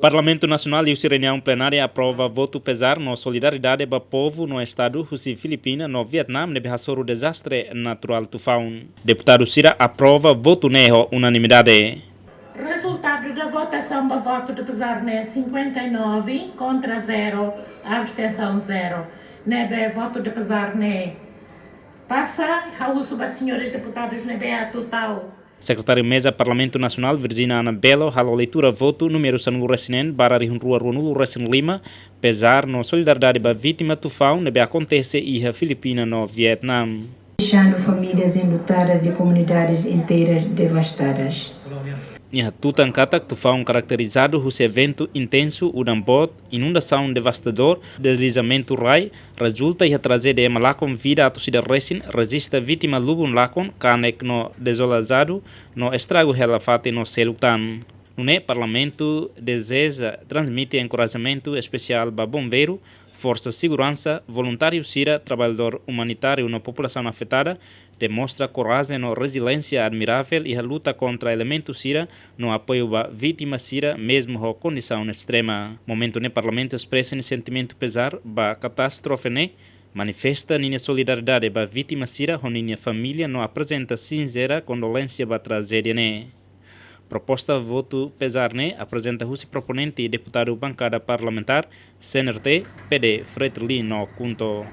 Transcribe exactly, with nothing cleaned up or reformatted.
Parlamentu Nasionál iha husi reuniaun plenária aprova votu pezár no solidariedade ba povu no estadu husi Filipina no Vietname ne'ebé hasoru dezastre naturál tufaun. Deputadu sira aprova votu ne'e ho unanimidade. Resultadu da votasaun ba votu de pezár ne'e cinquenta e nove, kontra zero, abstensaun zero. Ne'ebé votu de pezár ne'e pasa, ha'u husu ba señores deputadus ne'ebé atu tau. Sekretária Meza Parlamentu Nasionál Virginia Ana Belo halo leitura votu númeru sanulu-resin-neen barra rihun rua ruanulu-resin-lima, pezár no solidariedade ba vítima tufaun ne'ebé akontese iha Filipina no Vietname. Deixando famílias enlutadas e comunidades inteiras devastadas. Nia hatutan katak tufaun karakterizadu husi eventu intensu, udan boot, inundasaun devastadór, deslizamentu rai, rezulta iha trajédia ema lakon vida atus ida resin, rejista vítima lubun lakon, kanek no dezolazadu, no estragu hela fatin no seluk tan. Nune'e Parlamentu dezeja transmite enkorajamentu espesiál ba bombeiru, forsa seguransa, voluntáriu sira, traballadór umanitáriu no populasaun afetada, demonstra korajen no reziliénsia admirável iha luta kontra elementu sira no apoiu ba vítima sira mezmu ho kondisaun estrema. Momentu ne'e Parlamentu espresa nia sentimentu pezár ba katástrofe ne'e, manifesta ninia solidariedade ba vítima sira ho ninia família no aprezenta sinsera kondolénsia ba trajédia ne'e. Proposta votu pezár ne'e aprezenta husi proponente deputadu bankada parlamentár C N R T, P D, Fretilin no KHUNTO.